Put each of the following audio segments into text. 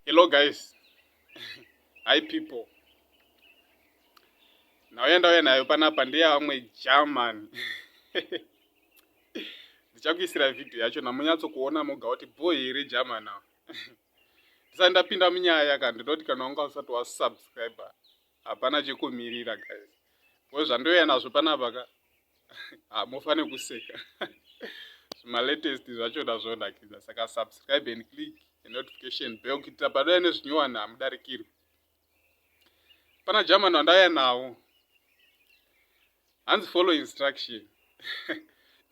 Hello guys. Hi people. Nauya ndauya nayo panapa ndeyavamwe German. Ndichakuisira video yacho namunyatso kuona moga kuti bho here German now. Ndisati ndapinda munyaya ka ndinoti kana wanga usati wasubscriber hapana chekumirira guys. Because zvandouya nazvo panapa ka hamufane kuseka. Zvimalatest zvacho ndazvonakidza saka subscribe and click the notification bell kuitira padai nezvinyowani hamudarikirwi. Pana German wandauya nawo hanzi follow instruction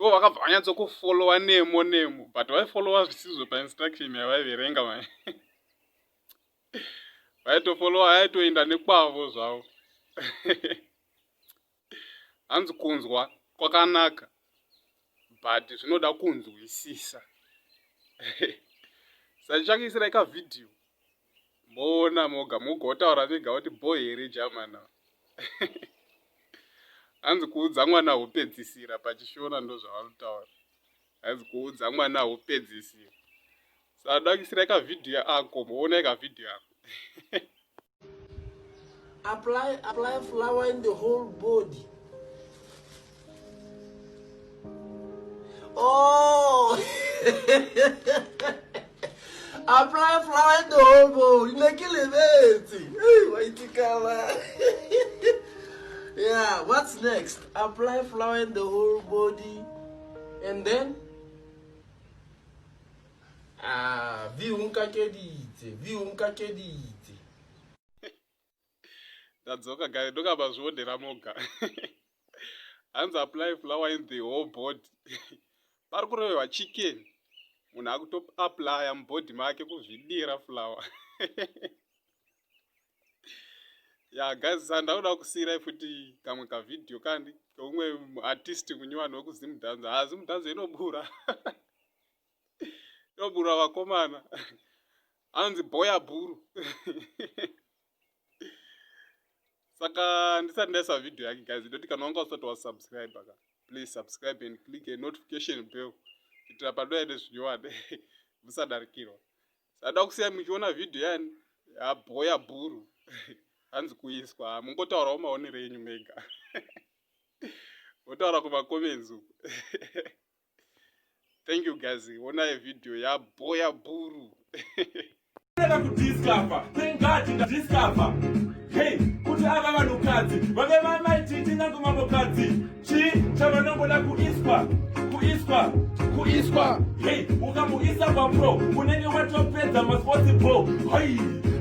ivo vakabva vanyatsokufollowa nemo nemo but vaifollowa zvisizvo painstruction yavaiverenga mai vaitofollowa aitoenda nekwavo zvavo hanzi kunzwa kwakanaka but zvinoda kunzwisisa sachichakuisirai kavhidhiyo moona moga mogotaura mega kuti bho here jamana hanzi kuudza mwana hupedzisira pachishona ndozvavanotaura hanzi kuudza mwana hupedzisira sadakisirai kavhidhiyo ako moonai kavhidhiyo ako Apply, apply flour in the whole body. Oh! apply flour in the whole body. Ne ke lebetse. Hey, wa itikala. Yeah, what's next? Apply flour in the whole body. And then Ah, vi o nkakeditse, vi o nkakeditse. Ndadzoka guys, ndokaba zviodera moga. Hanzi apply flour in the whole body. Pari kurovewa chicken. Munhu akuto applya mubody make kuzvidira flour. Ya guys, sandakuda kusiirai futi kamwe kavideo kandi keumwe artist munyowani wekuZimdance. Ha, Zimdance inobura. Inobura vakomana. Hanzi boya bhuru. Saka ndisati ndaisa video yake guys, ndoti kana wanga usati wasubscribe ka, please subscribe and click a notification bell kuitira padouya nezvinyowani musadarikirwa. Sada kusiya muchiona video yani yaboya bhuru. Hanzi kuiswa, mungotaurawo maonero enyu mega. Motaura kumacomments uku. Thank you guys. Onai video ya boya bhuru. Kudiscover, thank God ndadiscover. Hey, kuti ava vanhukadzi vave vamaititi nangu mambokadzi chii chavanongoda kuiswa kuiswa kuiswa hey ukamuisa kwapro unenge watopedza masports bro hei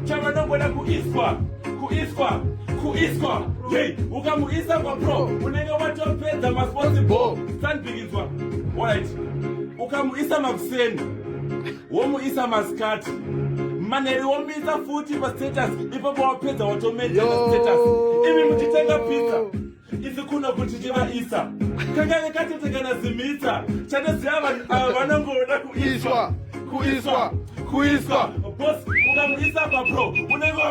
chavanongoda kuiswa kuiswa kuiswa hey ukamuisa kwapro unenge watopedza masports bro sanbiridzwa alright ukamuisa makuseni womuisa masikati manheri womuisa futi pastatus ipapo wapedza watomaintaina status imi muchitenga pizza isi kuno kuti tivaisa kangave katete kana zimita chatoziva vanhu ava vanongoda kuiswa kuiswa kuiswa bos ukamuisa papro unenge